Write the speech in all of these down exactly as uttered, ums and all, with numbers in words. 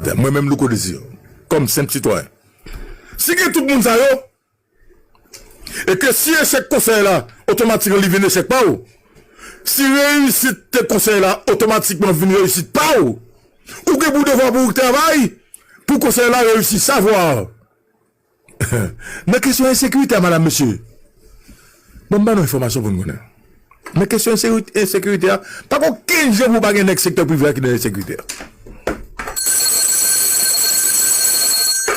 Mwen menm Louko Désir, kòm senp sitwayen, si gen tout moun sa yo, e ke si echèk konsèy la, otomatikman li vin echèk pa w, si reyisit konsèy la otomatikman vin reyisit pa w, ou gen pou devwa pou w travay pou konsèy la reyisi. Savwa, nan kesyon ensekirite a, madam, mesye, bon, m ba nou enfòmasyon pou n konnen. Nan kesyon ensekirite, ensekirite a, pa gen okenn jan pou pa gen nèg sektè prive a ki nan ensekirite a.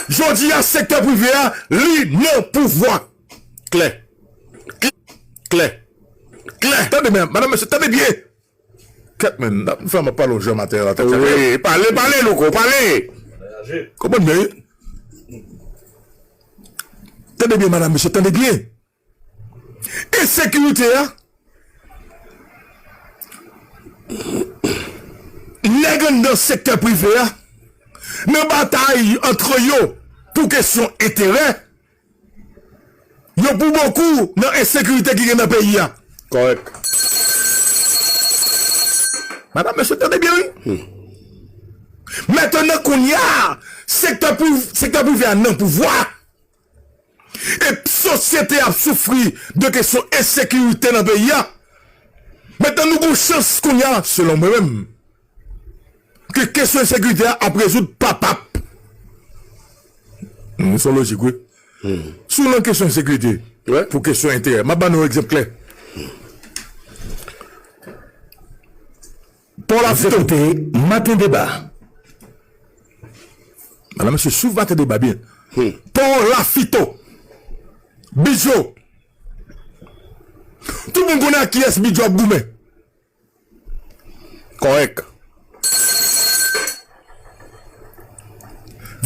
Jodi a, sektè prive a, li nan pouvwa. Klè. Klè. Klè. Tande byen, madam, mesye, tande byen. Kèt, men, n ap fè m ap pale w jan maten an la, tèt chaje. Wi, pale, pale, Louko, pale. Konprann byen, wi. Tande byen, madam, mesye, tande byen. Ensekirite a, nèg anndan sektè prive a, nan batay ant yo pou kesyon enterè, yo pou bokou nan ensekirite ki gen nan peyi a. Kòrèk. Madam, mesye, tande byen, wi. Mentnan, kounye a, sektè priv-, sektè prive a nan pouvwa. E sosyete ap soufri de kesyon ensekirite nan peyi a. Mentnan, nou gon chans kounye a, selon mwen menm, ke kesyon ensekirite a ap rezoud pa pap. Hmm, se yon lojik, wi. Hmm. Si w nan kesyon ensekirite, wi, pou kesyon enterè, m ap ba nou yon egzanp klè. Pò Lafito. Maten Deba. Madam, mesye, swiv Maten Deba byen. Hmm. Pò Lafito. Bidjo. Tout moun konnen ak kiyès Bidjo ap goumen. Kòrèk.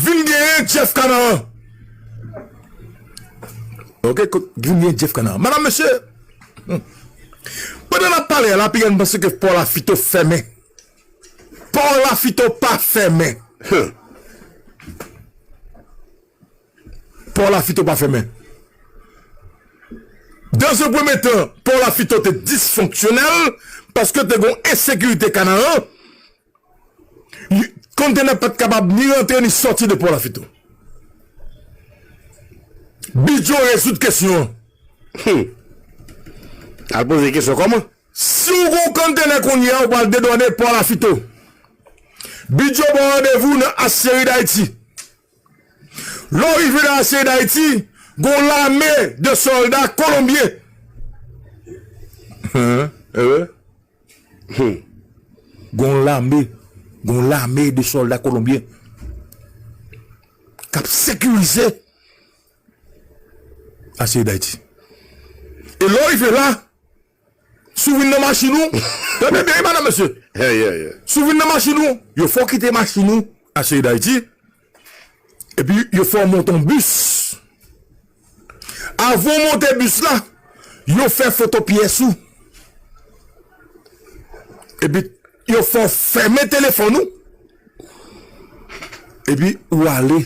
Vin genyen Jeff Kanaan. Ok, ko-, vin genyen Jeff Kanaan. Madam, mesye, hmm. Pandan n ap pale a la, piga n panse ke Pò Lafito fèmen. Pò Lafito pa fèmen. Pò Lafito pa fèmen. Dans un premier temps, Pò Lafito te disfonksyonèl paske te gon ensekirite Kanaan. Kontenè pa t kapab ni rantre ni sòti de Pò Lafito. Bidjo rezoud kesyon an. Hmm. Al poze kesyon kòman? Si w gon kontenè kounye a, ou pral dedwane Pò Lafito. Bidjo ba w randevou nan Asyeri Dayiti. Lè w rive nan Asyeri Dayiti, gon lame de sòlda kolonbyen. Hein? Eh ben? Hmm. Gon lame, gon lame de sòlda kolonbyen k ap sekirize Asyeri Dayiti. E lè w rive la, si w vin nan machin ou, tande byen, wi, madam, mesye. Yeah, yeah, yeah. Si w vin nan machin ou, yo fè w kite machin ou Asyeri Dayiti, epi yo fè w monte yon bis. Avan w monte bis la, yo fè foto pyès ou. Epi yo fè w fèmen telefòn ou. Epi ou ale.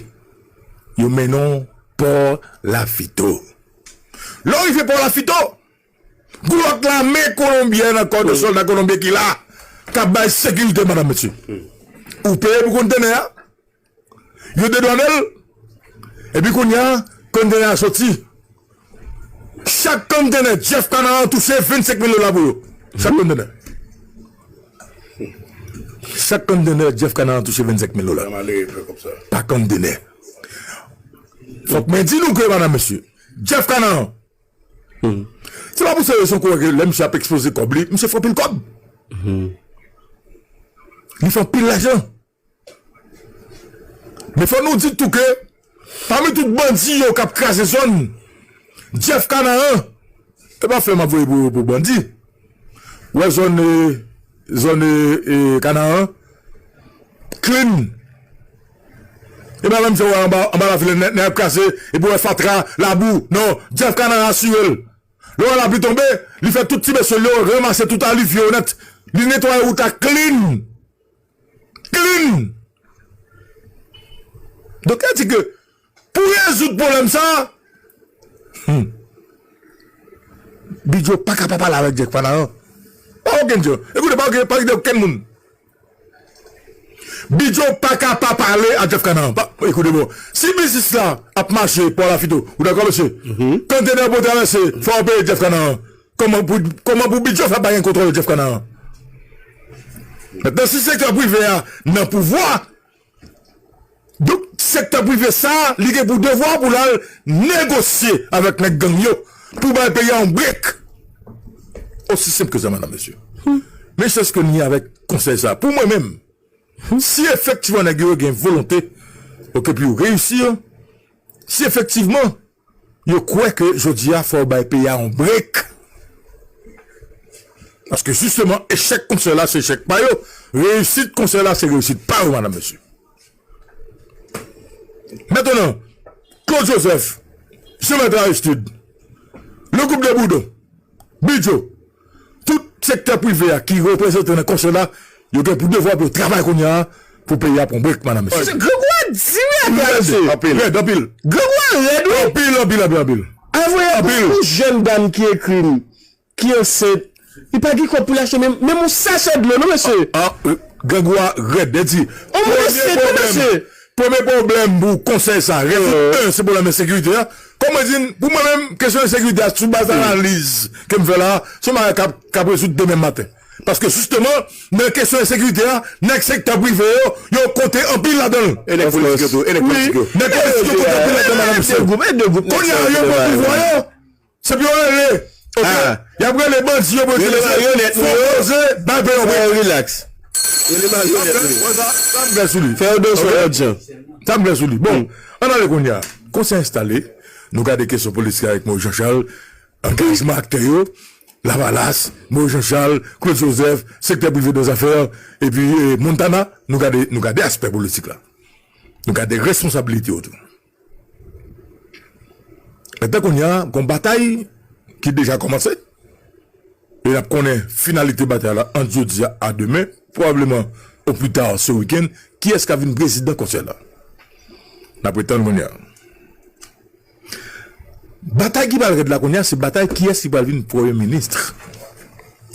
Yo mennen w Pò Lafito. Lè w rive Pò Lafito, gon lòt lame kolonbyen ankò, de sòlda kolonbyen ki la, k ap bay sekirite, madam, mesye. Ou peye pou kontenè a, yo dedwane l, epi kounye a, kontenè a soti. Chak kontenè, Jeff Kanaan touche vennsenk mil dola pou yo. Chak kontenè. Chak kontenè, Jeff Kanaan touche vennsenk mil dola. Pa kontenè. Fòk mwen di nou ke, madam, mesye, Jeff Kanaan, hmm, se pa pou se rezon kwè ke lè misye ap ekspoze kòb li, misye fè anpil kòb. Hmm. Li fè anpil lajan. Men fò nou di tou ke, pami tout bandi yo k ap kraze zòn, Jeff Kanaan, e pa flè m ap voye pou, pou bandi. Ou wè zòn, e, zòn, e, e, Kanaan, clean. E pa menm jan w wè anba, anba lavil, nèg, nèg ap kraze, epi w wè fatra, labou. Non, Jeff Kanaan asire l. Lè w wè lapli tonbe, li fè tout ti mesye l yo ranmase tout alivye yo nèt. Li netwaye wout la clean. Clean. Donk, sa di ke pou rezoud pwoblèm sa, hmm, Bidjo pa ka pa pale avèk Jeff Kanaan. Pa okenn jan. Ekoute, pa okenn, pa kite okenn moun. Bidjo pa ka pa pale a Jeff Canard. Pa, ekoute bon. Si biznis la ap mache, Paul Afito, ou dakò, mesye? Kontènè pou travèse, fò w peye Jeff Canard. Kòman pou, kòman pou Bidjo fè pa gen kontwòl Jeff Canard? Mentnan, si sektè prive a nan pouvwa, donk sektè prive sa, li gen pou devwa pou l al negosye avèk nèg gang yo, pou bay peyi a yon brek. Osi senp ke sa, madam, mesye. Men se sa ke n ye avèk konsèy sa. Pou mwen menm, si efektivman nèg yo gen volonte, oke, pou yo reyisi, si efektivman yo kwè ke jodi a fò yo bay peyi a yon brek, paske jisteman, echèk konsèy la se echèk pa yo, reyisit konsèy la se reyisit pa yo, madam, mesye. Mentnan, Claude Joseph, Jean Bertrand Aristide, le groupe de Boudon, Bidjo, tout sektè prive a ki reprezante nan konsèy la, yo gen pou devwa pou yo travay kounye a pou peyi a pran brek, madam, mesye. Se Gregwa di wi, atè mesye. Anpil. Rèd, anpil. Gregwa rèd wi. Anpil, anpil, anpil, anpil. Avwe pou jèn dam ki ekri m, ki ansent. Li pa gen kòb pou l achte menm, menm yon sachè dlo non, mesye. Ah, ah, Gregwa rèd, e di. On moun ansent wi, mesye. Premye pwoblèm pou konsèy sa, rezoud, en, se pwoblèm ensekirite a. Kòm mwen di, pou mwen menm, kesyon ensekirite a, sou baz analiz ke m fè la, se yon bagay k ap, k ap rezoud demen maten. Paske jisteman, nan kesyon ensekirite a, nèg sektè prive yo, yo konte anpil ladan l. E nèg politik yo tou, e nèg politik yo. Nèg politik yo konte anpil ladan l, madam, mesye. Kounye a, yo pran pouvwa yo. Se pou yo rele. Oke? Y ap rele bandi yo pou yo rele maryonèt nou yo. Fò poze, bay peyi yo brek. Relax. Rele maryonèt nou yo. Sa m vle sou li. Fè yo danse yon lòt jan. Sa m vle sou li. Bon, ann ale kounye a. Konsèy enstale, nou gade kesyon politik avèk Moïse Jean Charles, angajman aktè yo, Lavalas, Moïse Jean Charles, Claude Joseph, sektè prive dan zafè, epi, eh, Montana, nou gade, nou gade aspè politik la. Nou gade responsabilite yo tou. Etan kounye a, gon batay ki deja kòmanse. E n ap konnen finalite batay la ant jodi a a demen, pwobableman o pli ta se wikenn, kiyès k ap vin prezidan konsèy la. N ap ret tann kounye a. Batay ki pral rèd la kounye a, se batay kiyès ki pral vin premye minis.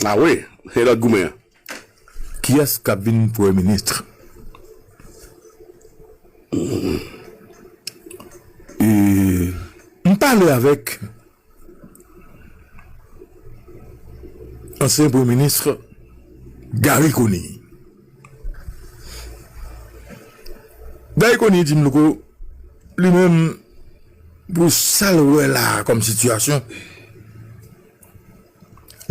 Ah wi, se lòt goumen an. Kiyès k ap vin premye minis? E m pale avèk ansyen premye minis Garry Conille. Garry Conille di m, Louko, li menm, pou sa l wè la kòm sitiyasyon,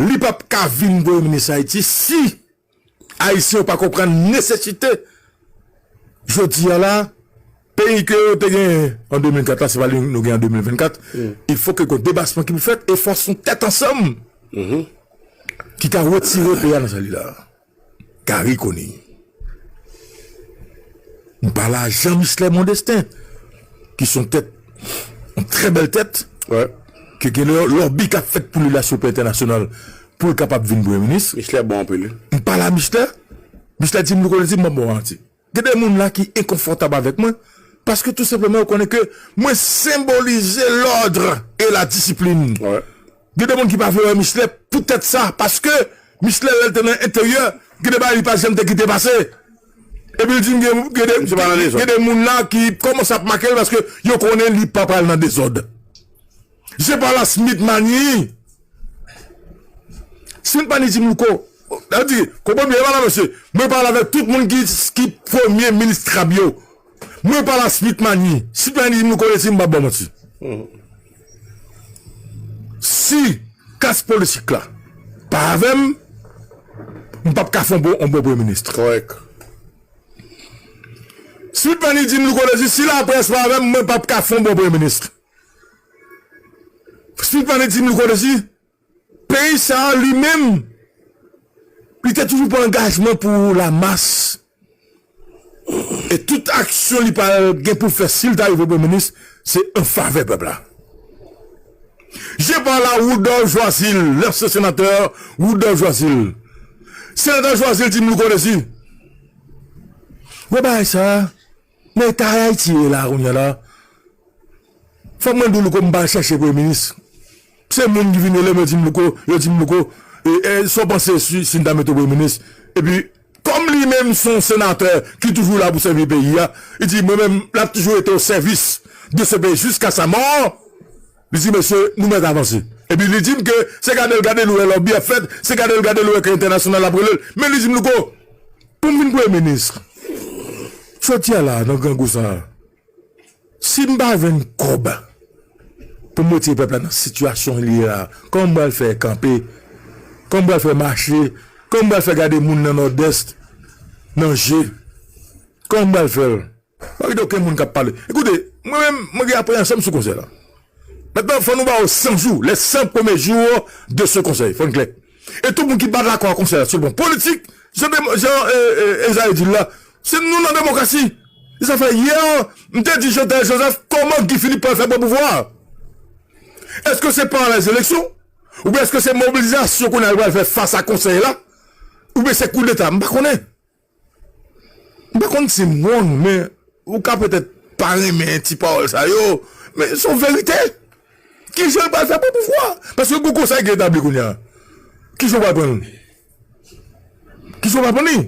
li p ap ka vin premye minis Ayiti si Ayisyen yo pa konprann nesesite jodi a la, peyi ke yo te genyen an de mil kat la, se pa li nou gen an de mil vennkat, il fo ke gon debasman ki pou fèt e fò se yon tèt ansanm ki ka retire peyi a nan sa li la. Garry Conille. M pale a Jean Michelet Mondestin, ki se yon tèt, yon trè bèl tèt, ke gen lòbi k ap fèt pou li la sou plan entènasyonal, pou l kapab vin premye minis. Michelet bon anpil, wi. M pale a Michelet, Michelet di m, Louko, li di m, bon, bon, manti. Gen de moun la ki enkonfòtab avèk mwen, paske tou senpleman yo konnen ke mwen senbolize lòd e la disiplin. Gen de moun ki pa vle wè Michelet poutèt sa, paske Michelet lè l te nan enteryè, gen de bagay li pa janm te kite pase. Epi l di m gen, gen de, gen de moun la ki kòmanse ap make l paske yo konnen li pa pral nan dezòd. Jean Paul Smith Magny. Smith Magny di m, Louko, sa vle di, konprann byen, madam, mesye, mwen pale avèk tout moun ki, ki premye minis krab yo. Mwen pale a Smith Magny. Smith Magny di m, Louko, Leti, m p ap ba w manti. Si klas politik la pa avè m, m p ap ka fè yon bon, yon bon premye minis. Kòrèk. Smith Magny di m, Louko, Leti, si laprès pa avè m, mwen p ap ka fè yon bon premye minis. Smith Magny di m, Louko, Leti, peyi sa a, li menm, li te toujou pran angajman pou lamas. E tout aksyon li pral gen pou fè, si l ta rive premye minis, se an favè pèp la. Jean Paul a Woodor Joisil, lansyen senatè Woodor Joisil. Senatè Joisil di m, Louko, Leti, wè bagay sa a, nan eta Ayiti ye la, kounye a la, fòk mwen di w, Louko, m pa al chèche premye minis. Se moun ki vin rele m, yo di m, Louko, yo di m, Louko, e, e, sa w panse si, si n ta mete w premye minis? Epi, kòm li menm se yon senatè ki toujou la pou sèvi peyi a, li di, mwen menm, l ap toujou rete o sèvis de ce pays jusqu'à sa mort. Li di, mesye, nou mèt avanse. Epi li di m ke se gade l gade l wè lòbi ap fèt, se gade l gade l wè ke entènasyonal ap rele l. Men li di m, Louko, pou m vin premye minis, jodi a la, nan grangou sa a, si m pa jwenn kòb pou m retire pèp la nan sitiyasyon li ye la, kòman m pral fè kanpe? Kòman m pral fè mache? Kòman m pral fè gade moun nan Nòdès nan je? Kòman m pral fè l? Pa gen okenn moun k ap pale. Ekoute, mwen menm, mwen gen apreyansyon m sou konsèy la. Mentnan, fò nou ba yo san jou, les cent premiers jours de ce conseil. Fò n klè. E tout moun ki pa dakò ak konsèy la, sou le plan politik, jan, jan e, e, Ezayi di l la, se nou nan demokrasi. Se sa fè yè, m te di Jovenel Joseph, kòman Guy Philippe pral fè pran pouvwa a? Èske se pa les élections? Oubyen èske se mobilizasyon kounye a l pral fè fas a konsèy la? Oubyen se koudeta? M pa konnen. M pa konn si m wrong, men ou ka petèt pa renmen ti pawòl sa yo, men se yon verite. Ki jan l pral fè pran pouvwa? Paske gwo konsèy ki etabli kounye a. Ki jan w pral pran l? Ki jan w pral pran li?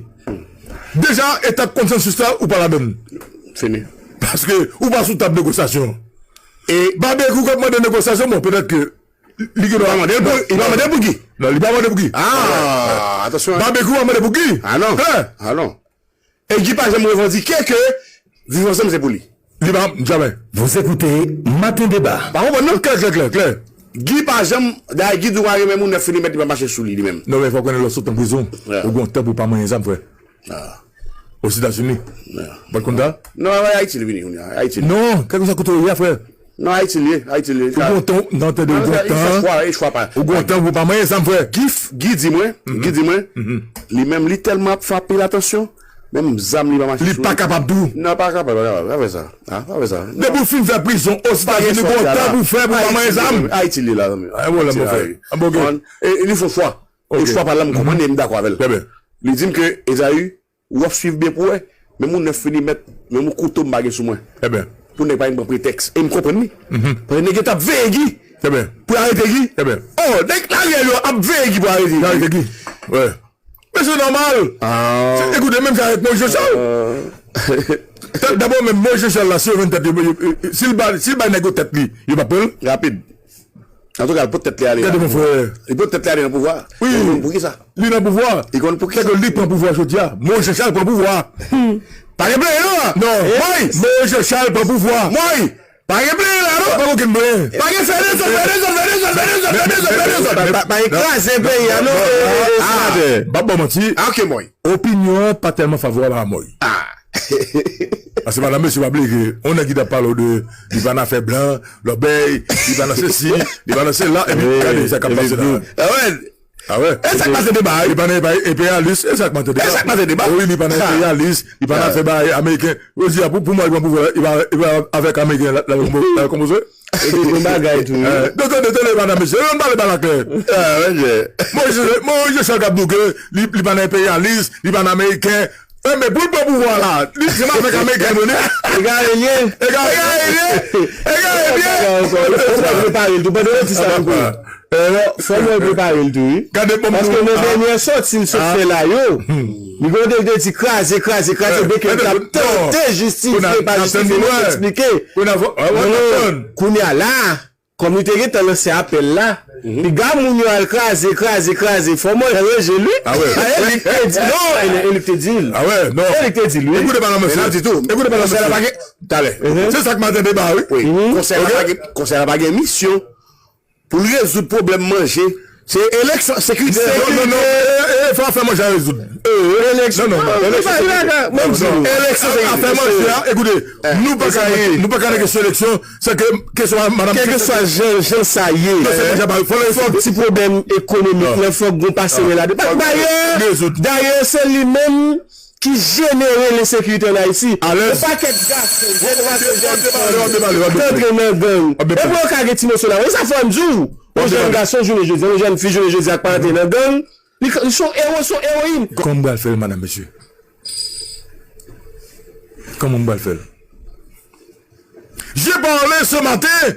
Deja, etap konsansis la, ou pa ladann. Fini. Paske ou pa sou tab negosyasyon. E Babekyou k ap mande negosyasyon, bon, petèt ke li gen dwa mande l pou, li pa mande l pou Guy. Non, li pa mande pou Guy. Ah, atansyon. Babekyou pa mande pou Guy. Ah non. Klè. Ah non. E Guy pa janm revandike ke Viv Ansanm se pou li. Li pa, jamè. Vous écoutez Matin Débat. Pa konprann non, klè, klè, klè, klè. Guy pa janm, dayè Guy di w pa renmen moun nèf milimèt, li pa mache sou li, li menm. Non, men fò w konnen lè w sot nan prizon, ou gen yon tan pou w pa manyen zam, frè. Ah. Ozetazini. Ou pa t konn sa? Non, Ayiti li vini, Ayiti li. Non, kèlkeswa kote w ye a, frè. Non, Ayiti li ye, Ayiti li ye. Ou gen yon tan, nan tande, ou gen yon tan. Ou gen yon tan pou w pa manyen zam, frè. Guy, Guy di mwen, Guy di mwen, li menm li tèlman ap frape l, atansyon, menm zam li pa mache sou li. Li pa kapab tou. Non, pa kapab, pa kapab, pa fè sa. Ah, pa fè sa. Depi w fin fè prizon Ozetazini, ou gen yon tan pou w fè pou w pa manyen zam. Ayiti li ye la, zanmi. Ay, pwoblèm, mon frè. An bon, ok. E li fè yon chwa. E chwa pa la, m konprann e m dakò avè l. Li di m ke, Ezayi, w ap swiv byen pou wè. Menm yon nèf milimèt, menm yon kouto m pa gen sou mwen. Ebyen. Pou nèg pa vin pran pretèks. E m konprann li. Paske nèg yo t ap veye Guy. Ebyen. Pou arete Guy. Ebyen. Oh, nèg lari a yo ap veye Guy pou arete Guy. Arete Guy. Wi. Men se nòmal. Ah. Se, ekoute, menm jan avèk Moïse Jean Charles. Dabò, menm Moïse Jean Charles la, si yo jwenn tèt, yo, yo, yo, si l ba, si l bay nèg yo tèt li, yo p ap pran l. Rapid. Antouka, l pot tèt li ale a. Gade, mon frè. Li pot tèt li ale nan pouvwa. Wi. Li konn poukisa. Li nan pouvwa. Li konn poukisa. Sèke li pran pouvwa jodi a. Moïse Jean Charles pran pouvwa. Pa gen plere non. Non. Moïse. Moïse Jean Charles pran pouvwa. Moïse. Pa gen plere la non. Pa gen okenn plere. Pa gen fè dezòd, fè dezòd, fè dezòd, fè dezòd, fè dezòd, fè dezòd. Pa, pa, pa kraze peyi a non. E, e, e, senatè. M p ap ba w manti. Ah, ok, Moïse. Opinyon an pa tèlman favorab a Moïse. Ah. Paske madanm mesye pa bliye ke yon nèg ki t ap pale w de li pa nan afè blan, lòbèy, li pa nan sesi, li pa nan sela, epi gade sa k ap pase la. Ah wè. Ah wè. E sa k pase deba, wi. Li pa nan enpe-, enpeyalis, e sa k pase deba. E sa k pase deba. Wi, li pa nan enpeyalis, li pa nan afè bay ameriken. Yo di a pou, pou mwen li pran pouvwa, li pa, li pa avèk ameriken la, la, la konpoze. Epi gon bagay tou, wi. Eh, non, tande, tande, madanm mesye, nou pale ba la klè. Ah, ok. Moïse, Moïse Jean Charles k ap di w ke li, li pa nan enpeyalis, li pa nan ameriken. Eh, men pou l pran pouvwa la, li se avèk ameriken vre, wi. Egare l ye. Egare l ye. Egare l ye. Fò mwen prepare l tou. Pandan yo di sa tou, eh, fò mwen prepare l tou, wi. Gade bon. Paske nan dènye sòti l sot fè la yo, li gon de, de di kraze, kraze, kraze, byen ke l t ap tante jistifye, pa jistifye, men eksplike. Kounye a la, kòm li te gentan lanse apèl la, piga moun yo al kraze, kraze, kraze, fò mwen ranje l, wi. Ah wè. E li k te di, non, e li, e li k te di l. Ah wè, non. E li k te di l, wi. Ekoute, madanm mesye. Ekoute, madanm mesye. Talè. Se sa k maten deba, wi. Wi. Konsèy la pa gen, konsèy la pa gen misyon pou l rezoud pwoblèm manje. Se eleksyon, sekirite. Non, non, non. E, e, e, fò afè manje a rezoud. Eleksyon. Non, non, non. Eleksyon, se eleksyon. Afè manje a, ekoute, nou pa ka, nou pa ka nan kesyon eleksyon, se ke, kesyon a madanm. Kèlkeswa jan, jan sa ye, fòk ti pwoblèm ekonomik la, fòk gon pase men ladan. Dayè, dayè, se li menm ki jenere lensekirite ann Ayiti. Yon pakèt gason, jèn gason, jèn fanm, k antre nan gang. E pou yo ka gen ti moso lajan. E sa fò m di w, yon jèn gason jounen jodi a, yon jèn fi jounen jodi a k pa antre nan gang, li, li se yon ewo, se yon ewoyin. Kòman m pral fè l, madanm mesye? Kòman m pral fè l? J'ai parlé ce matin